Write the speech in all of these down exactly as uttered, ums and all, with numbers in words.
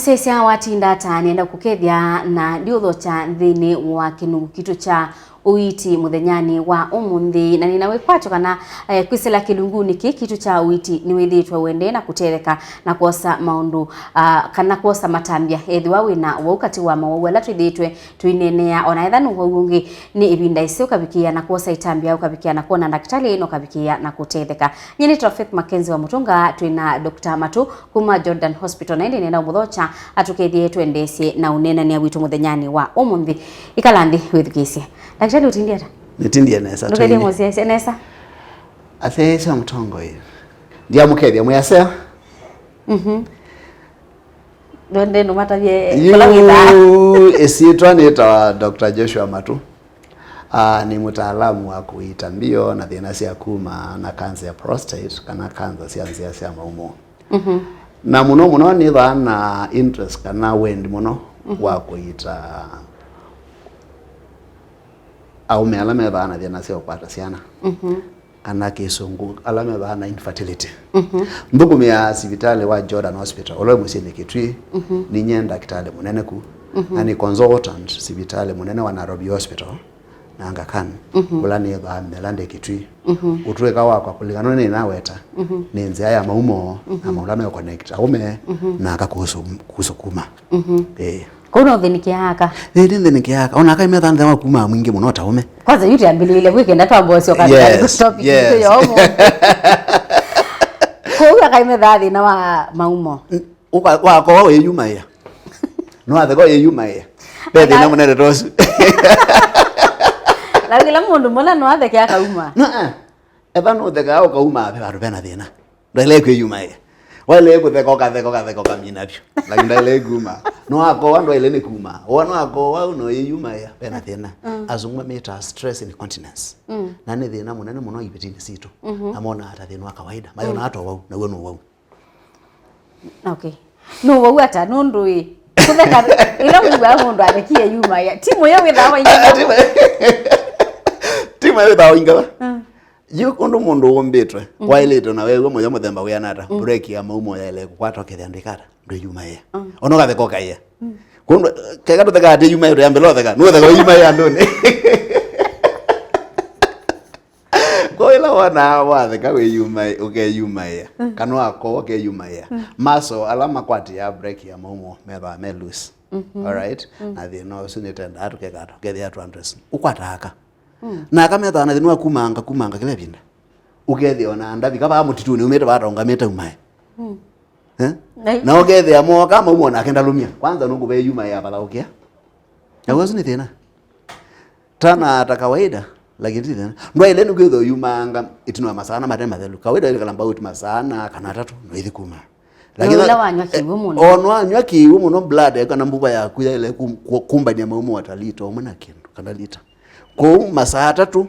Sisya watinda ata, nĩenda kũkethya na ndiũthokya nthĩnĩ wa kĩlungu kitũ kya ũiiti mũthenyanĩ wa ũmũnthĩ, na nĩna wĩkwatyo kana, eh, kwĩsĩla kĩlungunĩ kĩĩ kitũ kya ũiiti nĩwĩthĩĩtwe ũendee na kũtetheka na kwosa maũndũ, ah, kana kwosa matambya ethĩwa wĩna wau katĩ wa mawau ala twĩthĩĩtwe tũineenea. Ona etha nĩ wau ũngĩ, nĩ ĩvinda ĩseo ũkavikĩĩa na kwosa itambya, ũkavikĩĩa na kwona ndakĩtalĩ, na ũkavikĩĩa na kũtetheka. Nyie nĩtawa Faith Mackenzie wa Mũtũnga, twĩna Doctor Matũ kuma Jordan Hospital, na ĩndĩ nĩenda ũmũthokya atũkethye twendeesye na ũneenany'a witũ mũthenyanĩ wa ũmũnthĩ. Ĩkala nthĩ wĩthukĩĩsye. Ndakĩtalĩ, ũtindie ata? Nĩtindie nesa, ndũkethye Tony. Mũsyaĩĩsya nesa. Asyaĩĩsya mũtongoi. Ndiamũkethya mwĩ aseo. Mhm. Ndwende nũmatavye kũla wĩthaa. Yu, ĩsyĩtwa nĩtawa Doctor Joshua Matũ. Ah, nĩ mũtaalamu wa kũiita mbio na thĩna sya kuma na kanza ya prostate kana kanza sya nzĩa sya maumo. Mhm. Na mũno mũno nĩthaa na interest kana wendi mũno, mhm, wa kũiita aũme ala methaa na thĩna sya ũkwata syana. Mhm. Kana kĩsũngũ, ala methaa na infertility. Mhm. Nthũkũmĩaa sivitalĩ wa Jordan Hospital, ũla wĩ mũsyĩnĩ Kitui, mhm, ninyie ndakĩtalĩ mũnene ku, mhm, na nĩ consultant sivitalĩ mũnene wa Nairobi Hospital na Aga Khan, mhm, ũla nĩthaa mbela ndĩ Kitui. Mhm. Ũtũĩka wakwa kũlingana na nĩnaweta, mhm, nĩ nzĩa ya maumo, mhm, na maũla me connect aũme, mhm, na aka kũsũ-, kũsũkuma. Mhm. Ĩĩ. Kũu no ũthĩnĩkĩaa aka? Ĩĩ, nĩnthĩnĩkĩaa aka. Ona aka imethaa nthĩna wa kuma mwingĩ mũno ta ũme. Kwanza yu twambĩlĩĩle kwĩ kenda twambe ũsyoka, yes, topic, yes, itũ ya ũmũnthĩ. Kũu aka imethaa thĩna wa maumo. N-, ũka-, wakowa wĩyumaĩa. Nĩwatheka ũyĩyumaĩa. Ve thĩna mũnene ta ũsu. Na kĩla mũndũ mũna no atheke akauma. Na, ah. Etha nũthekaa ũkaumaa ve vandũ vena thĩna. Ndwaĩle kwĩyumaĩa. Waĩle kũtheka, ũkatheka, ũkatheka, ũkamina vyũ. Lakini ndwaĩle kuma. Nĩwakowa, ndwaĩle nĩ kuma. Owa nĩwakowa, ũno yĩyumaĩa, vena thĩna. Mm. Azungu mamĩtaa stress incontinence. Mm. Na nĩ thĩna mũnene mũno ivetinĩ sitũ. Mhm. Amonaa ta thĩna wa kawaida. Mayonaa, mm, ta wau, naw'o nĩ wau. Okay. Nũwau ata nũndũ ĩ? Kũtheka, ĩla wĩw'aa mũndũ athekie yumaĩa. Timu ĩyo wĩthaa waingala. Timu ĩyo wĩthaa waingala. Mm. Yu ũndũ mũndũ ũmbĩtwe, mhm, waĩlĩte na wew'a mũyo mũthemba wĩana ata, mm, break ya maumo yaĩle kũkwata ũkethĩa ndĩkata, ndwĩyumaĩa. Mm. Ona ũkatheka ũkaĩa. Mm. Kũndũ, keka ndũthekaa atĩ yumaĩa, ndũyambĩla ũtheka, nũtheka wĩyumaĩa andũnĩ. Kwa ĩla wonaa watheka wĩyumaĩ-, ũkeyumaĩa, mm, kana wakowa ũkeyumaĩa, mm, muscle ala makwatĩaa break ya maumo methĩawa me loose. Mhm. Alright? Mm. Na thĩna ũsu nĩtwendaa tũkeka ata, ũkethĩa tũ address. Ũkwataa aka. Mm. Na aka methĩawa na thĩna wa kumanga, kumanga kĩla ĩvinda. Ũkethĩa ona ndavika vaa mũtitũnĩ, umĩte vaa ta ũngamĩte umae. Mm. Eh? Na, na ũkethĩa mooka maumo nake ndalũmya. Kwanza nũkũveyumaĩa avalaũkĩa. Na ũsu nĩ thĩna. Tana ta kawaida, lakini ti thĩna. Ndwaĩle nĩ kwĩthĩwa yumaanga ĩtina wa masaa ana mate mathelu. Kawaida ĩkala about masaa ana kana atatũ, no ĩthi kuma. Lakini ĩla wanywa kĩw'ũ mũno. O, nĩwanywa kĩw'ũ mũno, blood kana mbuva yaku yaĩle kum-, ku-, kumbania maumo ata lita ũmwe na kĩndũ, kana lita. Kwoou masaa atatũ,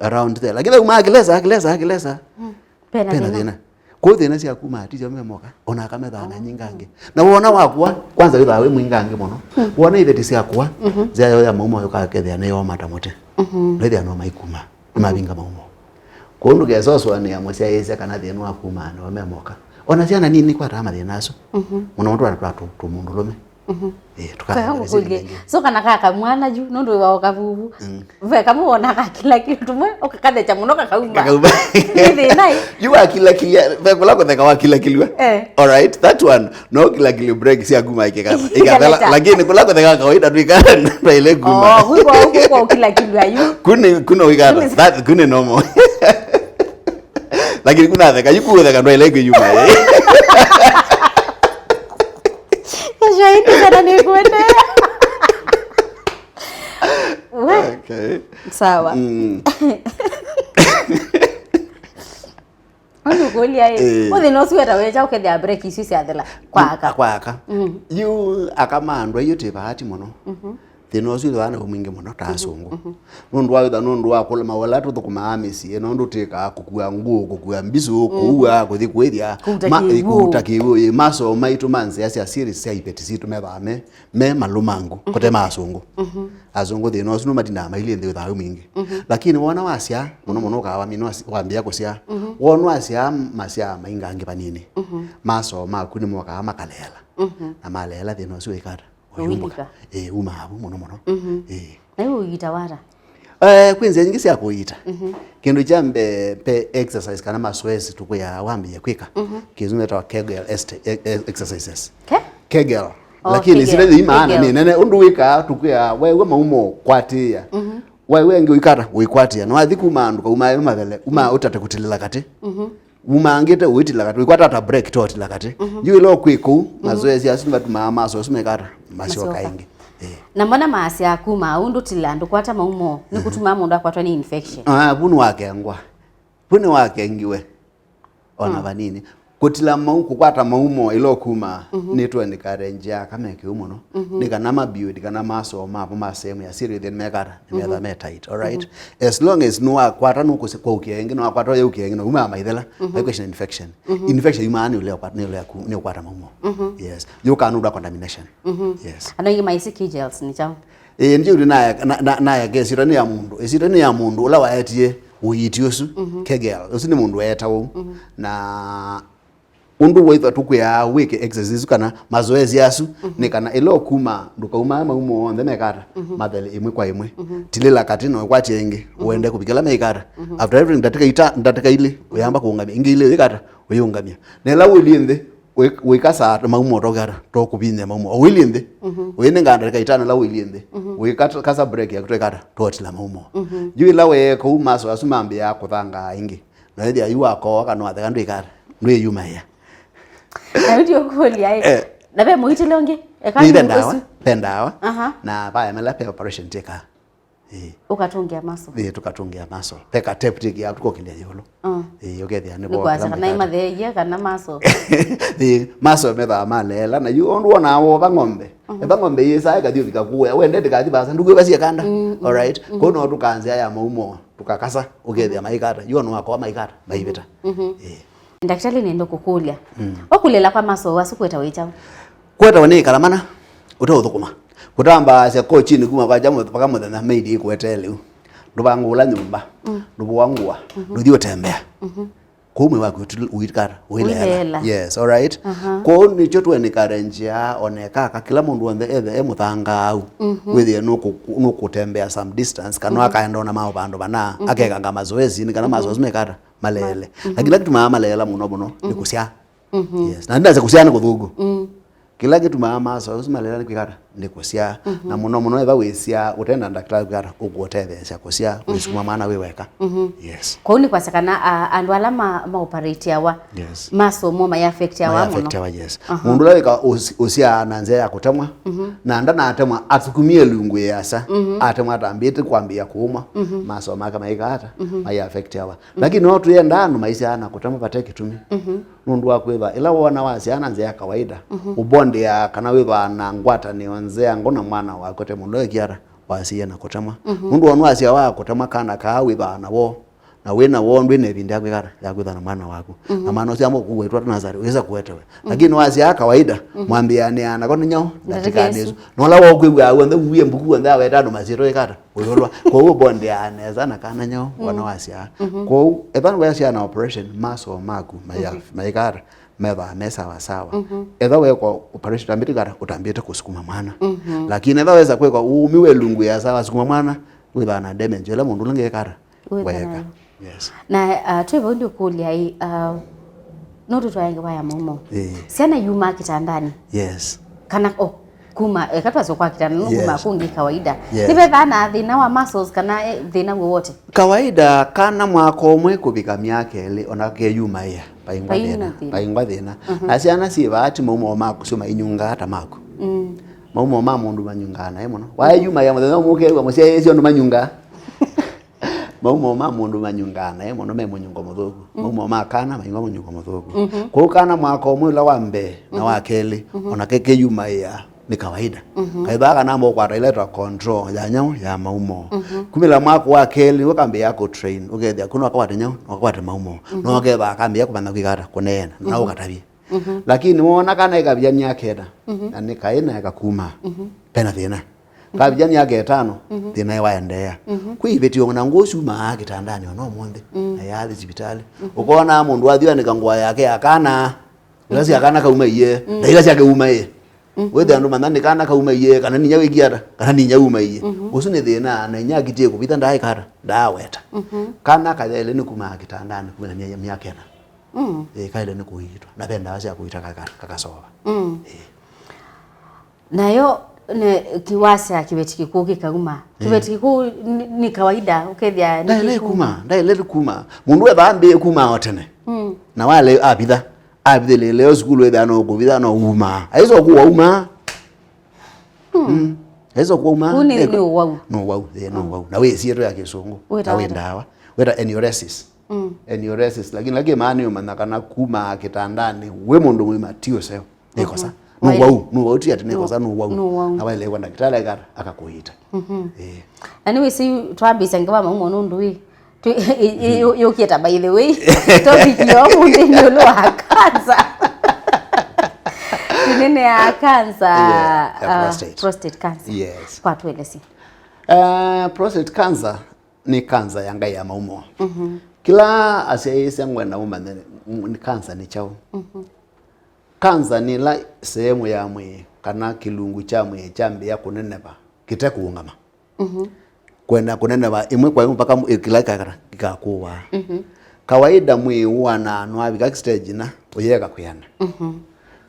around there. Lakini uma akilesa, akilesa, akilesa. Mm. Pena thĩna. Kwoou thĩna sya kuma atĩ sya memoka, ona aka methĩawa na nyingangĩ. Na wona wakũa, kwanza wĩthĩawa wĩ mwingangĩ mũno. Mm. Wona iveti syakũa, mhm, nzĩa yoo ya maumo yũkaa ĩkethĩa nĩyooma ta mũtĩ. Mhm. Na ĩthĩa no maikuma, nĩmavinga maumo. Kwoou ndũkesa ũsũanĩa mũsyaĩĩsya kana thĩna wa kuma nĩwe memoka. Ona syana nini nikwataa mathĩna asu. Mhm. Mũno twana twa tũ-, tũmũndũlũme. Mhm. Eh, tũka-, kweka ngũkũlye. So kana ka kamwana yu, nũndũ wĩ wa ũkavuvu. Mm. Ve kamwe wona kakilakilwa tũmwe, ũkakathecha mũno kakauma. Kakauma. Nĩ thĩna ĩ? Yu wakilakilya, ve kũla kũtheka wakilakilwa. Eh. All right, that one. No ũkilakilye break sya kuma ikĩkana. Ikĩkana. Ikathela, lakini kũla kũtheka kawaida tu ikana, ndwaĩle kuma. Oh, kwĩ kwa, kwĩ kwa ũkilakilwa yu. Kune, kune wĩkana. Kune. That, kune normal. Lakini kuna theka, yu kutheka ndwaĩle kwĩyuma. Shahidi kana nĩkwendea. We. Okay. Sawa. Mm. Ũndũ kũlya ĩ, eh, ũthĩna ũsu weta wecha ũkethĩa break isu syathela kwa aka. Kwa aka. Mm. Yu aka ma andũ aitũ twĩ bahati mũno. Mhm. Thĩna ũsu wĩthĩawa nĩ mwingĩ mũno ta asũngũ. Mhm. Nũndũ wa wĩtha, nũndũ wa kũla mawĩla tũthũkũmaa mĩsyĩ, nũndũ twĩkaa kũkua ngũũ, kũkua mbisũ, mm, kũua, kũthi kũĩthya, kũuta ma-, kĩw'ũ, kũuta kĩw'ũ, ĩ, maso maitũ ma nzĩa sya siri sya iveti sitũ methĩawa me, me malũmangu, mhm, kũte ma asũngũ. Mhm. Asũngũ thĩna ũsu nũmatindaa mailyĩ nthĩ wĩthĩawa wĩ mwingĩ. Mhm. Lakini wona wasyaa, mũno mũno ũkaa wamina wasi-, wambĩĩa kũsyaa, mhm, wona wasyaa masyaa maingangĩ vanini. Mhm. Maso maku nĩmokaa makaleela. Mhm. Na maleela thĩna ũsu ũikata ũyumbũka. Ũilika. Ĩĩ, umaa vu mũno mũno. Mhm. Ĩĩ. Na yu ũyitawa ata? Eh, kwĩ nzĩa nyingĩ sya kũyita. Mhm. Kĩndũ kya mbee, ve exercise kana mazoezi tũkwĩaa wambĩĩe kwĩka. Mhm. Kĩzungu etawa Kegel este-, e-, e-, exercises. Ke? Kegel. Oh, lakini Kegel. Sila yĩ maana Kegel. Nĩ nene. Ũndũ wĩkaa tũkwĩaa, weew'a maumo kwatĩĩa. Mhm. Weew'a ĩngĩ ũikata, ũikwatĩa. Na wathi kuma andũ kauma ayo mathele, uma ũtate kũtilĩla katĩ. Mhm. Umangĩte ũitila katĩ, ũikwata ata break to ũtila katĩ. Mhm. Yu ĩla ũkwĩ kũu, mhm, mazoezi asu nĩmatumaa maso asu mekata, masyoka. Masyoka ĩngĩ. Eh. Na mbona maasya kuma au ndũtila, ndũkwata maumo, nĩkũtumaa mũndũ akwatwa nĩ infection? Ah, vu nĩwakengwa. Vu nĩwakengiwe. Ona, mm, vanini. Kũtila mau, kũkwata maumo ĩla ũkuma, mhm, nĩtũendekate nzĩa kame kĩu mũno. Mhm. Nĩ kana mabuild kana maso mavo ma sehemu ya serious nĩmekata, nĩmetha, mhm, me tight, all right? Mhm. As long as nĩwakwata nũkũsĩ kwaũkĩa ĩngĩ, nĩwakwata ũyaũkĩa ĩngĩ, na umaa maithela, mhm, vai question infection. Mhm. Infection yumaa nĩ ũlea ũkwata, nĩ ũlea ku-, nĩ ũkwata maumo. Mhm. Yes. Yũkaa nũndũ wa contamination. Mhm. Yes. Andũ aingĩ maisi Kegels nĩ kyaũ? Ĩĩ, ndio nĩ naya, na, na, naya ke ĩsyĩtwa nĩ ya mũndũ. Ĩsyĩtwa nĩ ya mũndũ ũla waetie ũiiti ũsu, mhm, Kegel. Ũsu nĩ mũndũ weeta ũu. Mhm. Na ũndũ waitha tũkwĩaa wĩke exercise kana mazoezi asu, mhm, nĩ kana ĩla ũkuma, ndũkaumaa maumo onthe mekata, mhm, mathele ĩmwe kwa ĩmwe. Mhm. Tilĩla katĩ na ũkwatye ĩngĩ, mhm, ũende kũvikĩla meikata. Mhm. After every ndatĩka ita-, ndatĩka ilĩ, ũyamba kũũngamya. Ĩngĩ ilĩ ũyĩkata, ũyĩũngamya. Na ĩla ũilyĩ nthĩ, ũi-, ũikasa maumo tokata, tokũvinyĩa maumo. O ũilyĩ nthĩ, mhm, ũyĩnengaa ndatĩka itano ĩla ũilyĩ nthĩ, mhm, ũikasa break yaku tokata, totila maumo. Mhm. Yu ĩla weeka ũu maso asu mambĩaa kũthangaa ĩngĩ. Na wĩthĩa yu wakooa kana watheka ndwĩkata, ndwĩyumaĩa. Na yu ndiũkũlya ĩ. Eh. Na ve mũitĩle ũngĩ? Eka nĩ ve ndawa, ve ndawa. Aha. Na vayemela ve operation tĩkaa. Ĩĩ. Ũkatũngĩa maso. Ĩĩ, tũkatũngĩa maso. Ve ka tape tĩkĩaa tũkokĩlya ĩũlũ. Mm. Ĩĩ, ũkethĩa nĩ nĩ kwasya kana imatheeie kana maso. Ĩĩ, maso methaa maleela, na yu ũndũ wonaa wova ng'ombe. Mhm. Eva ng'ombe yĩsaa ĩkathi ũvika kũya, wende ndĩkathi vasa, ndũkwĩva syekanda. Mm, mm, alright? Mm. Kũu no tũkaa nzĩa ya maumo. Tũkakasa, ũkethĩa maikata, yu ona wakoa maikata, maivĩta. Mhm. Ĩĩ. Ndakĩtalĩ nĩenda kũkũlya. Mm. Ũkũlĩla kwa maso asu kwĩtawa ĩ kyaũ? Kwĩtawa nĩ ĩkala mana, ũteũthũkũma. Kũtambaasya kochini kuma kwa kya mũth-, mpaka mũthenya maid ĩkũetee lĩu. Ndũvangũũla nyũmba, mm, ndũvũa ngũa, mhm, ndũthi ũtembea. Mhm. Kũu mwĩĩ waku ũtil-, ũikata, ũileela. Ũileela. Yes, all right? Aha. Kũu nĩkyo tũenekate nzĩa, onekaka, kĩla mũndũ w'onthe ethe e mũthangaau, mhm, wĩthĩe nũkũ-, nũkũtembea some distance, kana, mhm, akaenda ona maũ vandũ vana, mhm, akekanga mazoezi, nĩ kana, mhm, mazoezi mekata, maleele. Ma-, mhm. Na kĩla kĩtumaa maleela mũno mũno nĩ, mhm, kũsyaa. Mhm. Yes. Na ndasya kũsyaa nĩ kũthũku. Mm. Kĩla kĩtumaa maso asu maleela nĩ kwĩkata, nĩ kũsyaa. Mhm. Na mũno mũno ethwa wĩsyaa ũte na ndakĩtalĩ kwĩkata, ũkũũtetheesya kũsyaa, mhm, ũisukuma mwana wĩ weka. Mhm. Yes. Kwoou nĩ kwasya kana, a, andũ ala ma, ma operatiawa, yes, maso mo mai affectiawa mũno. Mai affectiawa, yes. Aha. Mũndũ ũla wĩka ũs-, ũsyaa na nzĩa ya kũtemwa, mhm, na ndanatemwa asukumie lungu ĩasa, mhm, atemwa atambĩte kwambĩĩa kũũmwa, mhm, maso make maikata, mhm, mai affectiawa. Mhm. Lakini no tũyenda andũ maisyaa na kũtemwa vate kĩtumi. Mhm. Nũndũ wa kwĩthwa, ĩla woona wasyaa na nzĩa ya kawaida, mhm, ũbondeaa kana wĩthwaa na ngwatanĩo nzea ngo na mwana waku, te mũndũ ekiata wasĩie na kũtemwa. Mhm. Nũndũ wona wasyaa wa kũtemwa kana kaa wĩthwaa na woo, na wĩ na woo ndwĩ na ĩvinda ya kwĩkata, ya kwĩthwa na mwana waku. Mhm. Na mwana ũsu amba kũwetwa nasarĩ, wĩsa kũetewe. Mhm. Lakini wasyaa kawaida, mhm, mwambĩanĩaa nako nĩ nyaũ, ndatĩka ndatĩka nĩ ĩsu. Ĩsu. Na ũla wakwĩw'aa w'onthe uwie mbuku w'onthe aweta andũ masyĩtwa ĩkata, ũyũlwa. Kwoou ũbondeaa nesa na kana nyaũ, mm, wona wasyaa. Mhm. Kwoou, ethwa nĩwasyaa na operation, maso maku maya-, mhm, maikata, methwaa me sawa sawa. Mhm. Ethwa wekwa operation, ũtambĩte kata, ũtambĩte kũsukuma mwana. Mhm. Lakini ethwa wesa kwĩkwa ũũmiwe lungu ya sawa, sukuma mwana, wĩthwaa na damage, ĩla mũndũ ũla ngekata, weka. Weka nayo. Yes. Na, uh, twĩ vau ndĩũkũlya ĩ, uh, no tũtwae ngewa ya maumo. Ĩĩ. Syana yumaa kĩtandanĩ. Yes. Kana, o, kuma, eka twasyo kwa kĩtanda, no kuma, yes, kũngĩ kawaida. Yes. Nĩvethaa na thĩna wa muscles kana, eh, thĩna wowote? Kawaida, kana mwaka ũmwe kũvika myaka ĩlĩ, ona keyumaĩa, vaingwa thĩna. Vaingwa thĩna. Vaingwa thĩna. Mhm. Na syana syĩ vaa ti maumo maku syo mainyungaa ta maku. Mm. Maumo ma mũndũ manyungaa naĩ mũno. Waeyumaĩa mũthenya ũmwe ũkew'a mũsyaĩĩsye ũndũ manyungaa. Maumo ma mũndũ manyungaa naĩ mũno me mũnyungo mũthũku. Mm. Maumo ma kana maingwa mũnyungo mũthũku. Mhm. Kwoou kana mwaka ũmwe ũla wa mbee na wa, mhm, kelĩ, mhm, ona ke keyumaĩa nĩ kawaida. Mhm. Kaĩ vaa kanamba ũkwata ila ĩtawa control ya nyaũ ya maumo. Mhm. Kumĩla mwaka wa kelĩ ũkambĩĩa kũ train, ũkethĩa kuna ũkakwate nyaũ, ũkakwate maumo. Mhm. No ũkethĩa akambĩĩa kũmanya kwĩkata kũneena, na, mhm, ũkatavye. Mhm. Lakini woona kana ĩkavya myaka ĩna, mhm, na nĩ kaĩ na ĩkakuma, mhm, pena thĩna. Kavya myaka ĩtano, mhm, thĩna ĩwaendeea. Mhm. Kwĩ ivĩtyo na ngũũ syumaa kĩtandanĩ ona ũmũnthĩ, mm, na yathi sivitalĩ. Mhm. Ũkoona mũndũ athi anĩka ngũa yake ya kana, Ila sya kana kaumaie, na ila syake umaie. Wĩthĩa andũ manya nĩ kana kaumaie, kana ninya wĩkie ata, kana ninya umaie. Ũsu nĩ thĩna, na inya akitie kũvitha ndaĩka ata, ndaaweta. Kana kayaĩle nĩ kuma kĩtandanĩ, kuma na mya-, myaka ĩna. Ĩĩ, kaĩle nĩ kũiitwa. Na ve ndawa sya kũita kaka-, kakasova. Ĩĩ. Nayo nĩ kĩwasya kĩveti kĩkũũ kĩkauma. Kĩveti kĩkũũ nĩ, nĩ kawaida ũkethĩa nĩ ndaĩle kĩkũũ. Kuma, ndaĩle kuma. Mũndũ ethambĩe kuma o tene. Na wale avitha. Avithĩlĩle o sukulu ethĩa no kũvitha no umaa. Aiso kuwa umaa. Mm. Aiso kuwa umaa. Kũu nĩ, nĩ ũwau. Nĩ ũwau, ĩĩ, nĩ ũwau. Na wĩ sietũ ya kĩsũngũ. Wĩtawa na wĩ ata? Ndawa. Wĩta enuresis. Enuresis. Lakini lakini maana nĩ ũmanya kana kuma kĩtandanĩ wĩ mũndũ mwĩma ti ũseo. Nĩ kosa. Nĩ ũwau, nĩ ũwau, ti ati nĩ kosa, nĩ ũwau. Nĩ ũwau. Na waĩle kwa ndakĩtalĩ aka-, akakũita. Ĩĩ. Na nĩ wĩsĩ twambĩĩsya ngewa maumo nũndũ wĩ. Twĩ-, ĩ-, ĩ-, ĩ-, yũkie ta by the way. Topic ya ũmũnthĩ nĩ ũlũ wa cancer. Tũnene ya cancer, yeah, ya uh, prostate. Prostate cancer. Yes. Kwa tuelesye. Uh, prostate cancer nĩ cancer ya ngai ya maumo. Kĩla asyaĩĩsya ngwenda ũmanye nĩ cancer nĩ kyaũ. Cancer nĩ ĩla sehemu ya mwĩĩ kana kĩlungu kya mwĩĩ kyambĩĩa kũneneva kĩte kũũngama. Kwenda kũneneva ĩmwe kwa ĩmwe mpaka ĩkĩla ĩkakata ĩkakũaa. Kawaida mwĩĩ ũanaa nĩwavika stage ĩna ũyeka kwĩana.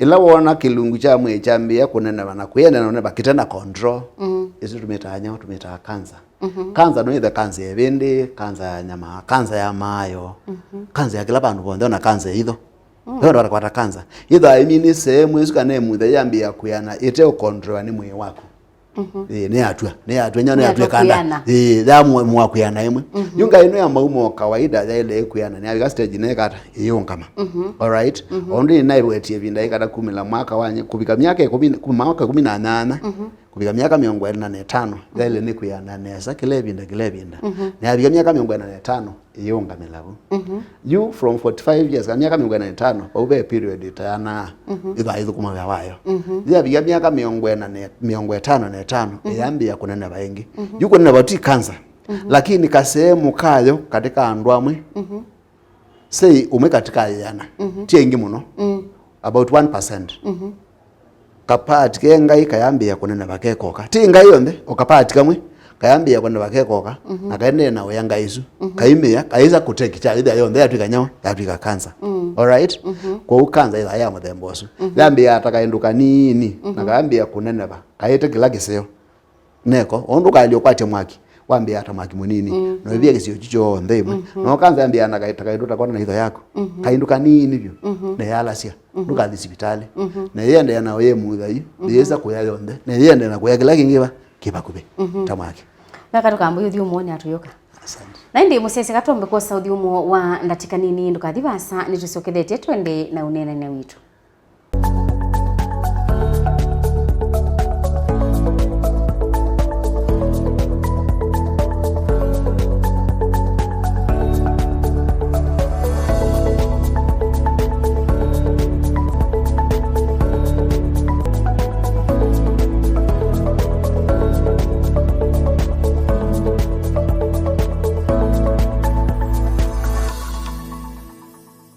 Ĩla woona kĩlungu kya mwĩĩ kyambĩĩa kũneneva na kwĩanĩa na ũneneva kĩte na control, ĩsu tũmĩtaa nyaũ? Tũmĩtaa cancer. Cancer no ĩthe cancer ya ĩvĩndĩ, cancer ya nyama, cancer ya maayo, cancer ya kĩla vandũ vonthe, ona cancer ya itho. Ve ũndũ watakwata cancer. Ĩthwa ĩmini sehemu ĩsu kana ĩmuthe yambĩĩa kwĩana ĩte ũkontroa nĩ mwĩĩ waku. Ĩĩ, nĩ yatw'a, nĩ yatw'a, nĩ yatw'a kanda. Ĩĩ, ya mwa kwĩana ĩmwe. Yu ngai ĩno ya maumo kawaida yaĩle kwĩana, nĩ yavika stage nĩ kata ĩyũngama. Alright? Ũndũ nĩnaĩwetie ĩvinda ĩkata kumĩla mwaka wa nye-, kũvika myaka ĩkũmi, kuma mwaka ĩkũmi na nyanya, kũvika myaka mĩongo ĩna na ĩtano, yaĩle nĩ kwĩana nesa kĩla ĩvinda, kĩla ĩvinda. Na yavika myaka mĩongo ĩna na ĩtano, ĩyĩũngamĩla vu. Yu from forty-five years, kana myaka mĩongo ĩna na ĩtano, vau ve period ĩtayanaa, ĩthaa ĩthũkũma wĩa wayo. Yavika myaka mĩongo ĩna na, mĩongo ĩtano na ĩtano, ĩyambĩĩa kũneneva ĩngĩ. Yu kũneneva ti cancer, lakini kasehemu kayo katĩ ka andũ amwe, say ũmwe katĩ ka ĩana, ti aingĩ mũno, about one percent. Kapaati ke ngai kayambĩĩa kũneneva kekoka. Ti ngai yonthe, o kapaati kamwe kayambĩĩa kũneneva kekoka, na kaendee na ũya ngai isu. Kaimĩĩa, kaĩsa kũteki kya ĩthĩa yonthe yatw'ĩka nyaũ, yatw'ĩka cancer. Alright? Kwoou cancer ĩthaa ya mũthemba ũsu. Yambĩĩa ta kaĩndũ kanini, na kayambĩĩa kũneneva, kaĩte kĩla kĩseo. Neko, o ũndũ ũkaelya ũkwatya mwaki, wambĩĩa ta mwaki mũnini, na ũivia kĩsio kyu kyonthe ĩmwe. No kanza yambĩĩa na kaĩ-, ta kaĩndũ ta kona na itho yaku. Kaĩndũ kanini vyũ, na yalasya. Ndũkathi sivitalĩ. Na yĩendeea na ũyĩmutha yu, yĩsa kũya yonthe, na yĩendeea na kũya kĩla kĩngĩ va, kĩ vakuvĩ, ta mwaki. Meka tũkambũi ũthiũ mũone atũyũka. Asante. Na ĩndĩ mũsyaĩsya katombe kwosa ũthiũ mũo wa ndatĩka nini, ndũkathi vasa, nĩtũsyokethetye twende na ũneenany'a witũ.